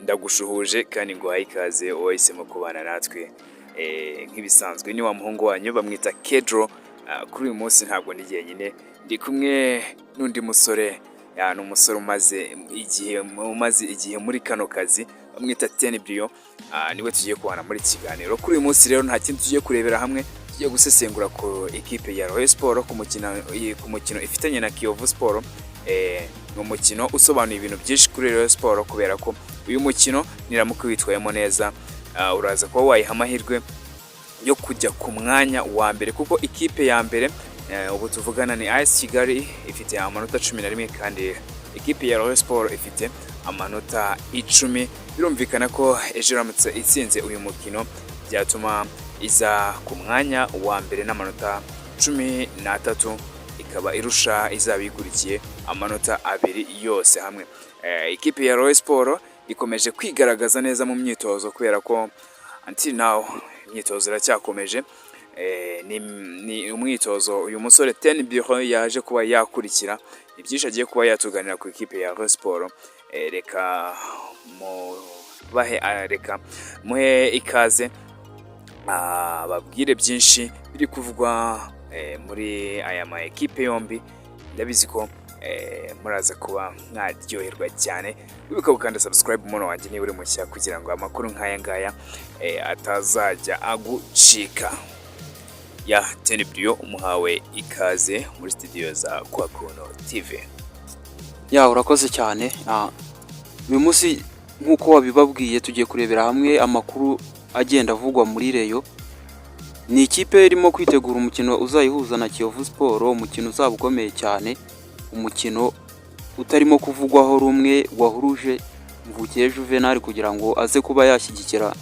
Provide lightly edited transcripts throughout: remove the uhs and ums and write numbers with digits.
Ndagushuhuje kandi nguhaye ikaze wahisemo kubana natwe. Nk'ibisanzwe ni wa muhungu wanyu bamwita Kedro. Kuri uyu munsi ntabwo ndi jyenyine, ndi kumwe n'undi musore. Ni umusore umaze igihe muri kano kazi, bamwita Tenibrio. Niwe tugiye kubana muri iki kiganiro kuri uyu munsi. Rero nta kindi tugiye kurebera hamwe, tugiye gusesengura ku ikipe ya Rayon Sport ku mukino ifitanye na Kiyovu Sport. Ni umukino usobanuye ibintu byinshi kuri Rayon Sport, kubera ko uyu mukino niramuka witwayemo neza, uraza kuba wayiha amahirwe yo kujya ku mwanya wa mbere, kuko ikipe ya mbere ubu tuvugana ni AS Kigali, ifite amanota 11, kandi ikipe ya Rayon Sport ifite amanota 10. Birumvikana ko ejo iramutse itsinze uyu mukino, byatuma iza ku mwanya wa mbere n'amanota 13, ikaba irusha izaba ikurikiye amanota 2 yose hamwe. Ikipe ya Rayon Sport ikomeje kwigaragaza neza mu myitozo, kubera ko until now imyitozo iracyakomeje. Ni umwitozo uyu musore Ten Biro yaje kuba yakurikira. Ni byinshi agiye kuba yatuganira ku ikipe ya Rayon Sport. Reka mubahe, reka muhe ikaze babwire byinshi biri kuvugwa muri aya ma ekipe yombi. Ndabizi ko muraza kuba mwaryoherwa cyane. Wibuka gukanda subscribe, umuntu wanjye, niba uri mushya, kugira ngo amakuru nk'aya ngaya atazajya agucika. Ya Tenibrio, umuhawe ikaze muri studio za Kwakuno TV. Ya, urakoze cyane. Uyu munsi nk'uko wabibabwiye, tugiye kurebera hamwe amakuru agenda avugwa muri Rayon. Ni ikipe irimo kwitegura umukino uzayihuza na Kiyovu Sport, umukino uzaba ukomeye cyane, umukino utarimo kuvugwaho rumwe, wahuruje Mvukiye Juvenal kugira ngo aze kuba yashyigikira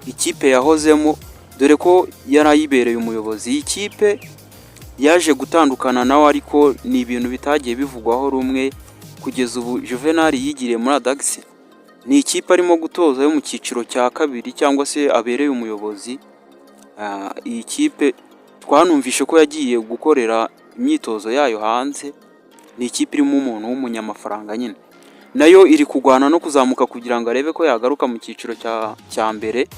ikipe yahozemo, dore ko yari ayibereye umuyobozi. Iyi kipe yaje gutandukana nawe, ariko ni ibintu bitagiye bivugwaho rumwe. Kugeza ubu Juvenal yigiriye muri Adagisi, ni ikipe arimo gutoza yo mu cyiciro cya kabiri cyangwa se abereye umuyobozi. Iyi kipe twanumvishe ko yagiye gukorera imyitozo yayo hanze. Ni ikipe irimo umuntu w'umunyamafaranga nyine, nayo iri kurwana no kuzamuka kugira ngo arebe ko yagaruka mu cyiciro cya mbere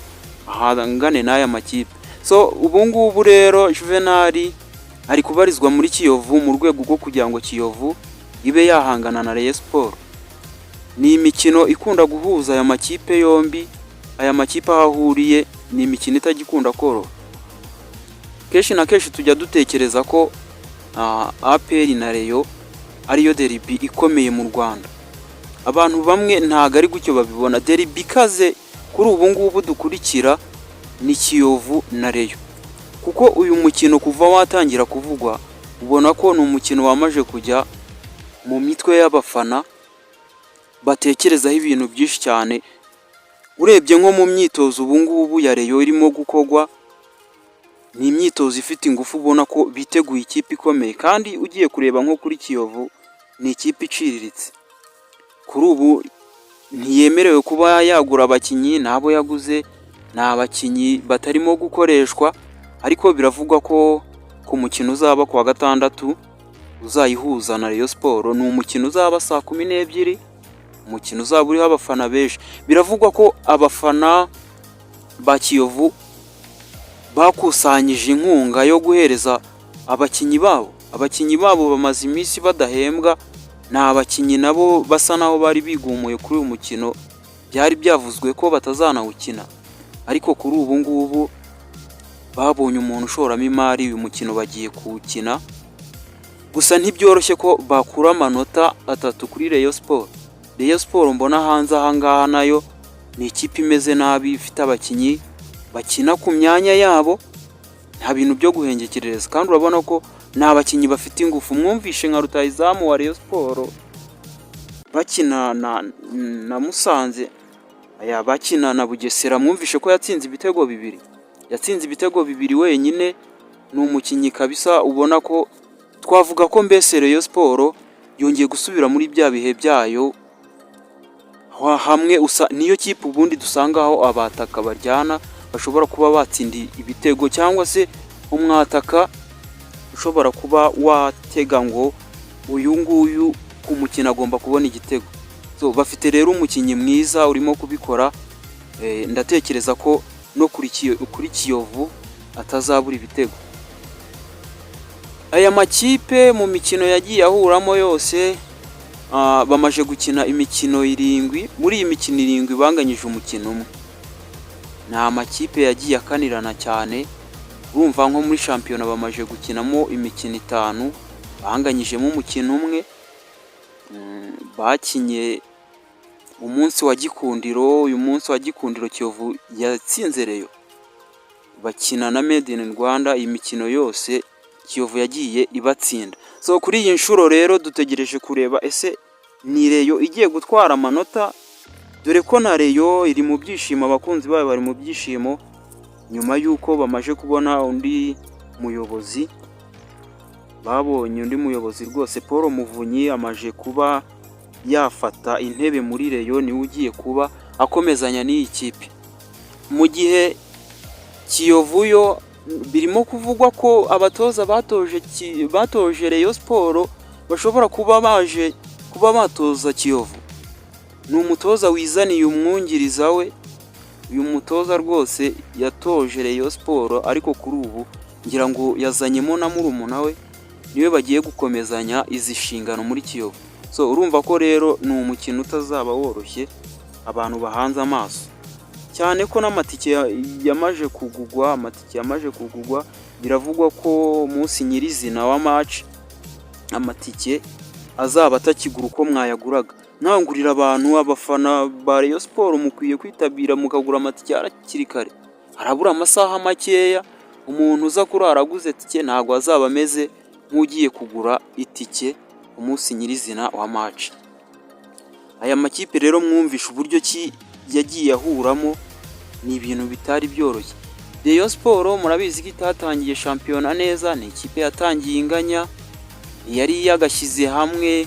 ahangane n'aya makipe. So ubu ngubu rero Juvenal ari kubarizwa muri Kiyovu mu rwego rwo kugira ngo Kiyovu ibe yahangana na Rayon Sport. Ni imikino ikunda guhuza aya makipe yombi. Aya makipe aho ahuriye ni imikino itajya ikunda koroha. Kenshi na kenshi tujya dutekereza ko APR na Rayon ariyo derby ikomeye mu Rwanda. Abantu bamwe ntabwo ari gutyo babibona. Derby ikaze kuri ubu ngubu dukurikira ni Kiyovu na Rayon, kuko uyu mukino kuva watangira kuvugwa, ubona ko ni umukino wamaze kujya mu mitwe y'abafana, batekerezaho ibintu byinshi cyane. Urebye nko mu myitozo ubu ngubu ya Rayon irimo gukorwa, ni imyitozo ifite ingufu, ubona ko biteguye ikipe ikomeye. Kandi ugiye kureba nko kuri Kiyovu, ni ikipe iciriritse, kuri ubu ntiyemerewe kuba yagura abakinnyi, n'abo yaguze ni abakinnyi batarimo gukoreshwa. Ariko biravugwa ko ku mukino uzaba ku wa gatandatu uzayihuza na Rayon Sport, ni umukino uzaba saa 12, umukino uzaba uriho abafana benshi. Biravugwa ko abafana ba Kiyovu bakusanyije inkunga yo guhereza abakinnyi babo. Abakinnyi babo bamaze iminsi badahembwa, ni abakinnyi nabo basa naho bari bigumuye kuri uyu mukino, byari byavuzwe ko batazanawukina, ariko kuri ubu ngubu babonye umuntu ushoramo imari, uyu mukino bagiye kuwukina. Gusa ntibyoroshye ko bakura amanota 3 kuri Rayon Sport. Rayon Sport mbona hanze aha ngaha nayo ni ikipe imeze nabi, ifite abakinnyi bakina ku myanya yabo, nta bintu byo guhengekerereza, kandi urabona ko ni abakinnyi bafite ingufu. Mwumvishe nka rutahizamu wa Rayon Sport bakina na Musanze, aya bakina na Bugesera, mwumvishe ko yatsinze ibitego bibiri, yatsinze ibitego bibiri wenyine. Ni umukinnyi kabisa ubona ko twavuga ko mbese Rayon Sport yongeye gusubira muri bya bihe byayo hamwe usa niyo kipe ubundi dusangaho abataka baryana, bashobora kuba batsinda ibitego, cyangwa se umwataka ushobora kuba watega ngo uyu nguyu ku mukino agomba kubona igitego. So bafite rero umukinnyi mwiza urimo kubikora. Ndatekereza ko no kuri Kiyovu atazabura ibitego. Aya makipe mu mikino yagiye ahuramo yose, bamaze gukina imikino 7. Muri iyi mikino 7 banganyije umukino umwe. Ni amakipe yagiye akanirana cyane. Urumva nko muri shampiyona bamaze gukinamo imikino 5, banganyijemo umukino umwe. Bakinye umunsi wa Gikundiro, uyu munsi wa Gikundiro Kiyovu yatsinze Rayon, bakina na Made in Rwanda. Iyi mikino yose Kiyovu yagiye ibatsinda. So kuri iyi nshuro rero dutegereje kureba ese ni Rayon igiye gutwara amanota, dore ko na Rayon iri mu byishimo, abakunzi bayo bari mu byishimo nyuma y'uko bamaze kubona undi muyobozi. Babonye undi muyobozi rwose, Paul Muvunyi amaze kuba yafata intebe muri Rayon, niwe ugiye kuba akomezanya n'iyi kipe. Mu gihe Kiyovu yo birimo kuvugwa ko abatoza batoje Rayon Sports bashobora kuba baje kuba batoza Kiyovu. Ni umutoza wizaniye umwungiriza we. Uyu mutoza rwose yatoje Rayon Sports, ariko kuri ubu ngira ngo yazanyemo na murumuna we, niwe bagiye gukomezanya izi nshingano muri Kiyovu. So urumva ko rero ni umukino utazaba woroshye, abantu bahanze amaso, cyane ko n'amatike yamaze kugugwa. Amatike yamaze kugugwa, biravugwa ko umunsi nyirizina wa match amatike azaba atakigura uko mwayaguraga. Nkangurira abantu, abafana ba Rayon Sports, mukwiye kwitabira mukagura amatike hakiri kare, harabura amasaha makeya. Umuntu uza kurara aguze tike ntabwo azaba ameze nk'ugiye kugura itike umunsi nyirizina wa match. Aya makipe rero mwumvishe uburyo ki yagiye ahuramo, ni ibintu bitari byoroshye. Rayon Sports murabizi ko itatangiye shampiyona neza, ni ikipe yatangiye inganya, yari yagashyize hamwe,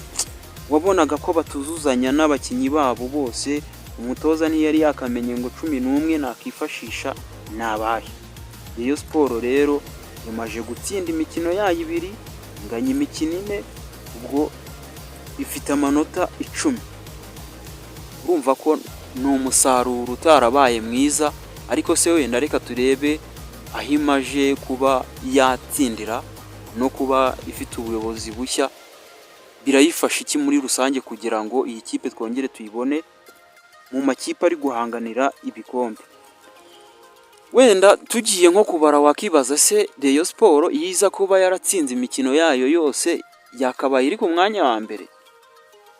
wabonaga ko batuzuzanya n'abakinnyi babo bose, umutoza ntiyari yakamenye ngo 11 nakifashisha ni abahe. Rayon Sports rero imaze gutsinda imikino yayo 2, inganya imikino 4, ubwo ifite amanota 10. Urumva ko ni umusaruro utarabaye mwiza, ariko se wenda reka turebe aho imaje kuba yatsindira no kuba ifite ubuyobozi bushya birayifasha iki muri rusange kugira ngo iyi kipe twongere tuyibone mu makipe ari guhanganira ibikombe. Wenda tugiye nko kubara, wakibaza se Rayon Sports iyo iza kuba yaratsinze imikino yayo yose yakabaye iri ku mwanya wa mbere?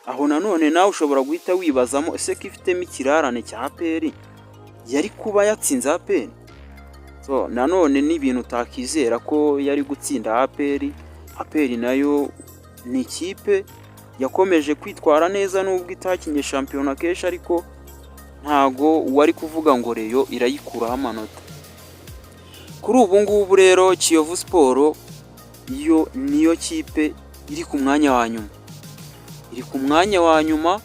Aho nanone nawe ushobora guhita wibazamo, ese ko ifitemo ikirarane cya APR, yari kuba yatsinze APR? So nanone ni ibintu utakizera ko yari gutsinda APR. APR nayo ni ikipe yakomeje kwitwara neza nubwo itakinye shampiyona kenshi, ariko ntago wari kuvuga ngo Rayon irayikuraho amanota. Kuri ubu ngubu rero Kiyovu Sports yo niyo kipe iri ku mwanya wa nyuma, iri ku mwanya wa nyuma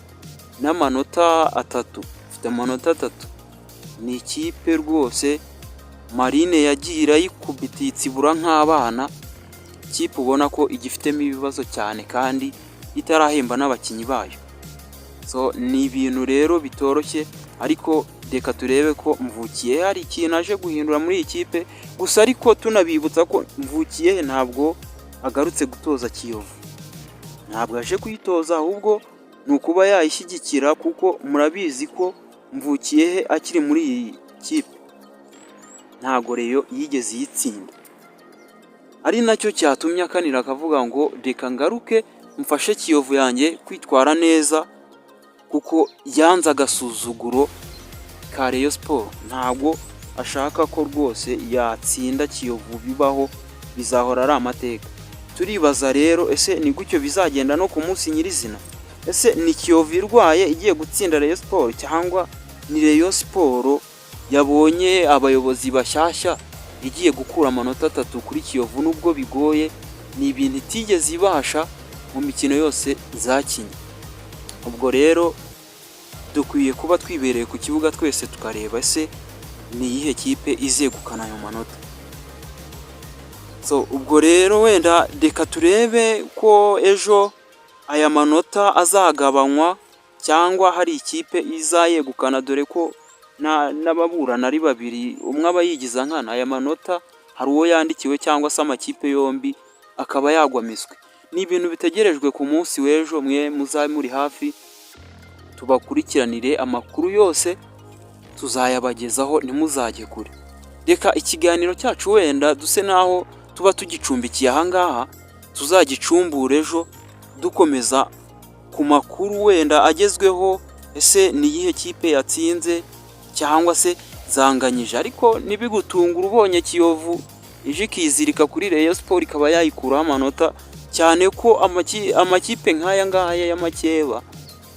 n'amanota 3, ifite amanota 3. Ni ikipe rwose Marine yagiye irayikubita itsibura nk'abana, ikipe ubona ko igifitemo ibibazo cyane kandi itarahemba n'abakinnyi bayo. So ni ibintu rero bitoroshye, ariko reka turebe ko Mvukiye hari ikintu aje guhindura muri iyi kipe. Gusa ariko tunabibutsa ko Mvukiye ntabwo agarutse gutoza Kiyovu, ntabwo aje kuyitoza, ahubwo ni ukuba yayishyigikira, kuko murabizi ko Mvukiyehe akiri muri iyi kipe ntabwo Rayon yigeze iyitsinda, ari nacyo cyatumye akanira akavuga ngo reka ngaruke mfashe Kiyovu yanjye kwitwara neza, kuko yanze agasuzuguro ka Rayon Sports. Ntabwo ashaka ko rwose yatsinda Kiyovu, bibaho bizahora ari amateka. Turibaza rero, ese ni gutyo bizagenda no ku munsi nyirizina? Ese ni Kiyovu irwaye igiye gutsinda Rayon Sports, cyangwa ni Rayon Sports yabonye abayobozi bashyashya igiye gukura amanota 3 kuri Kiyovu? Nubwo bigoye, ni ibintu itigeze ibasha mu mikino yose zakinye. Ubwo rero dukwiye kuba twibereye ku kibuga twese tukareba ese ni iyihe kipe izegukana ayo manota. So ubwo rero wenda reka turebe ko ejo aya manota azagabanywa. cyangwa hari ikipe izayegukana, dore ko n'ababurana ari babiri, umwe aba yigiza nkana. Aya manota hari uwo yandikiwe cyangwa se amakipe yombi akaba yagwa miswi. Ni ibintu bitegerejwe ku munsi w'ejo. Mwe muzabe muri hafi, tubakurikiranire amakuru yose, tuzayabagezaho, ntimuzajye kure. Reka ikiganiro cyacu wenda duse naho tuba tugicumbikiye ahangaha, tuzagicumbure ejo dukomeza ku makuru wenda agezweho. Ese ni iyihe kipe yatsinze cyangwa se zanganyije? Ariko ntibigutungure ubonye Kiyovu ije ikizirika kuri Rayon Sport, ikaba yayikuraho amanota, cyane ko amakipe nk'aya ngaya y'amakeba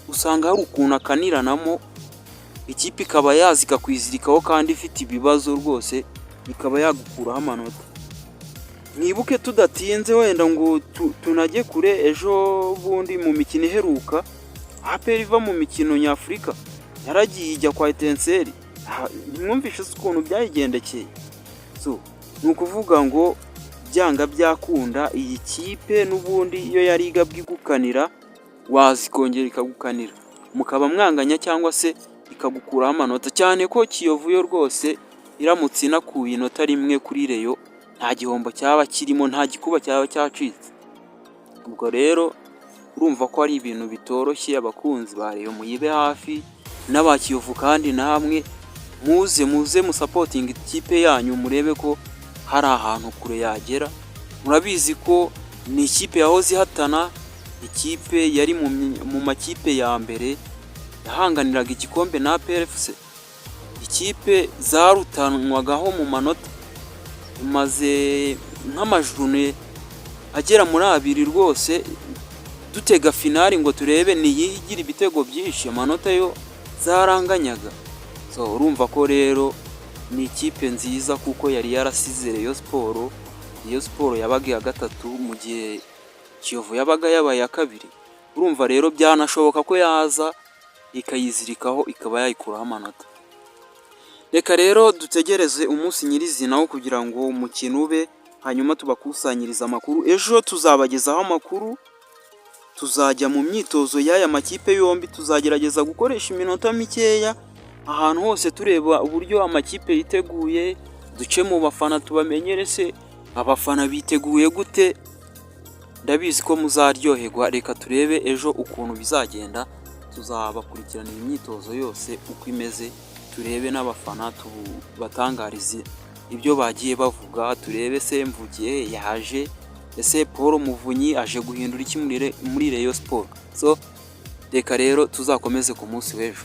usanga hari ukuntu akaniranamo, ikipe ikaba yaza ikakwizirikaho kandi ifite ibibazo rwose, ikaba yagukuraho amanota. Mwibuke, tudatinze wenda ngo tunajye kure, ejo bundi mu mikino iheruka, APR iva mu mikino nyafurika yaragiye ijya kwa Etincelles, ntimwumvishe se ukuntu byayigendekeye? So ni ukuvuga ngo byanga byakunda, iyi kipe n'ubundi iyo yari igabwa igukanira, waza ikongera ikagukanira, mukaba mwanganya cyangwa se ikagukuraho amanota, cyane ko Kiyovu yo rwose iramutse inakuye inota rimwe kuri Rayon, nta gihombo cyaba kirimo, nta gikuba cyaba cyacitse. Ubwo rero urumva ko ari ibintu bitoroshye. Abakunzi ba Rayon muyibe hafi, n'aba Kiyovu kandi namwe muze muze musupportinga ikipe yanyu, murebe ko hari ahantu kure yagera. Murabizi ko ni ikipe yahoze ihatana, ikipe yari mu makipe ya mbere yahanganiraga igikombe na APR FC, ikipe zarutanwagaho mu manota. Imaze nk'amajournées agera muri abiri rwose dutega finale ngo turebe ni iyihe igira ibitego byinshi, amanota yo zaranganyaga. So urumva ko rero ni ikipe nziza kuko yari yarasize Rayon Sport. Rayon Sport yabaga iya gatatu mu gihe Kiyovu yabaga yabaye iya kabiri. Urumva rero byanashoboka ko yaza ikayizirikaho, ikaba yayikuraho amanota. Reka rero dutegereze umunsi nyirizina wo kugira ngo umukino ube, hanyuma tubakusanyirize amakuru. Ejo tuzabagezaho amakuru, tuzajya mu myitozo y'aya makipe yombi, tuzagerageza gukoresha iminota mikeya ahantu hose tureba uburyo amakipe yiteguye, duce mu bafana tubamenyere se abafana biteguye gute. Ndabizi ko muzaryoherwa. Reka turebe ejo ukuntu bizagenda, tuzabakurikiranira imyitozo yose uko imeze, turebe n'abafana, tubatangarize ibyo bagiye bavuga, turebe se Mvukiye yaje, ese Paul Muvunyi aje guhindura iki muri Rayon Sport? So reka rero tuzakomeze ku munsi w'ejo.